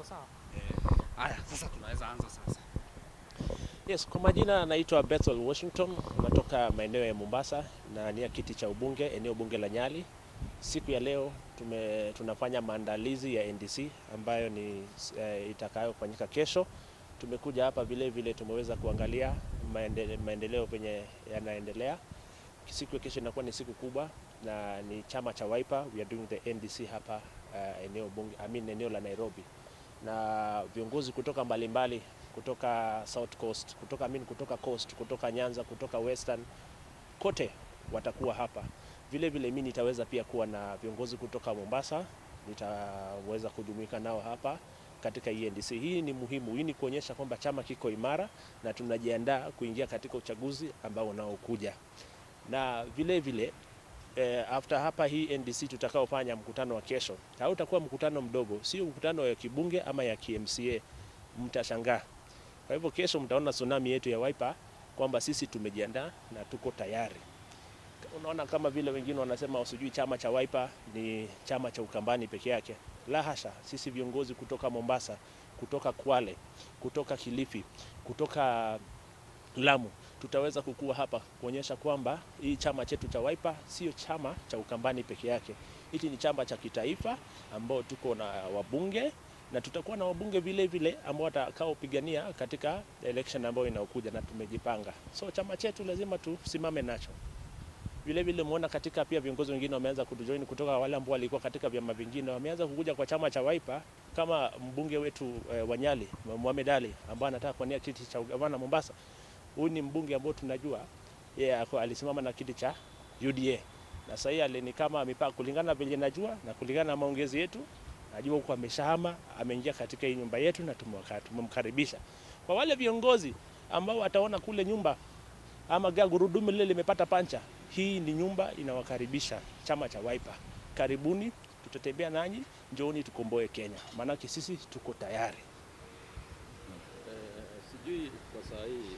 Sawa. Haya, sasa tunaweza anza sasa. Yes, kwa majina naitwa Bethel Washington, natoka maeneo ya Mombasa na nia kiti cha ubunge eneo bunge la Nyali. Siku ya leo tunafanya maandalizi ya NDC ambayo ni itakayofanyika kesho. Tumekuja hapa vile vile tumeweza kuangalia maendeleo penye yanaendelea. Siku ya kesho inakuwa ni siku kubwa na ni chama cha Wiper, we are doing the NDC hapa eneo bunge, I mean eneo la Nairobi, na viongozi kutoka mbalimbali kutoka South Coast, kutoka I mean, kutoka Coast, kutoka Nyanza, kutoka Western, kote watakuwa hapa. Vile vile mimi nitaweza pia kuwa na viongozi kutoka Mombasa, nitaweza kujumuika nao hapa katika ENDC. Hii ni muhimu, hii ni kuonyesha kwamba chama kiko imara na tunajiandaa kuingia katika uchaguzi ambao unaokuja. Na vile vile after hapa hii NDC tutakaofanya mkutano wa kesho, hautakuwa mkutano mdogo, sio mkutano ya kibunge ama ya KMCA, mtashangaa. Kwa hivyo kesho mtaona tsunami yetu ya Wiper kwamba sisi tumejiandaa na tuko tayari. Unaona kama vile wengine wanasema usijui chama cha Wiper ni chama cha Ukambani peke yake. La hasha, sisi viongozi kutoka Mombasa, kutoka Kwale, kutoka Kilifi, kutoka Lamu tutaweza kukua hapa kuonyesha kwamba hii chama chetu cha Wiper sio chama cha Ukambani peke yake. Hiki ni chama cha kitaifa ambao tuko na wabunge na tutakuwa na wabunge vile vile ambao watakaopigania katika election ambayo inaokuja na tumejipanga. So chama chetu lazima tusimame nacho. Vile vile muona katika pia viongozi wengine wameanza kutujoin kutoka wale ambao walikuwa katika vyama vingine wameanza kukuja kwa chama cha Wiper, kama mbunge wetu wa Nyali Mohamed Ali ambaye anataka kuwania kiti cha gavana Mombasa. Huyu ni mbunge ambao tunajua yeye yeah, alisimama na kiti cha UDA na sasa hii ni kama amepaa kulingana vile najua na kulingana na maongezi yetu, najua huko ameshahama, ameingia katika hii nyumba yetu na tumemkaribisha. Kwa wale viongozi ambao wataona kule nyumba ama gurudumu lile limepata pancha, hii ni nyumba inawakaribisha chama cha Wiper. Karibuni, tutatembea nanyi, njooni tukomboe Kenya. Maanake sisi tuko tayari. Sijui kwa saa hii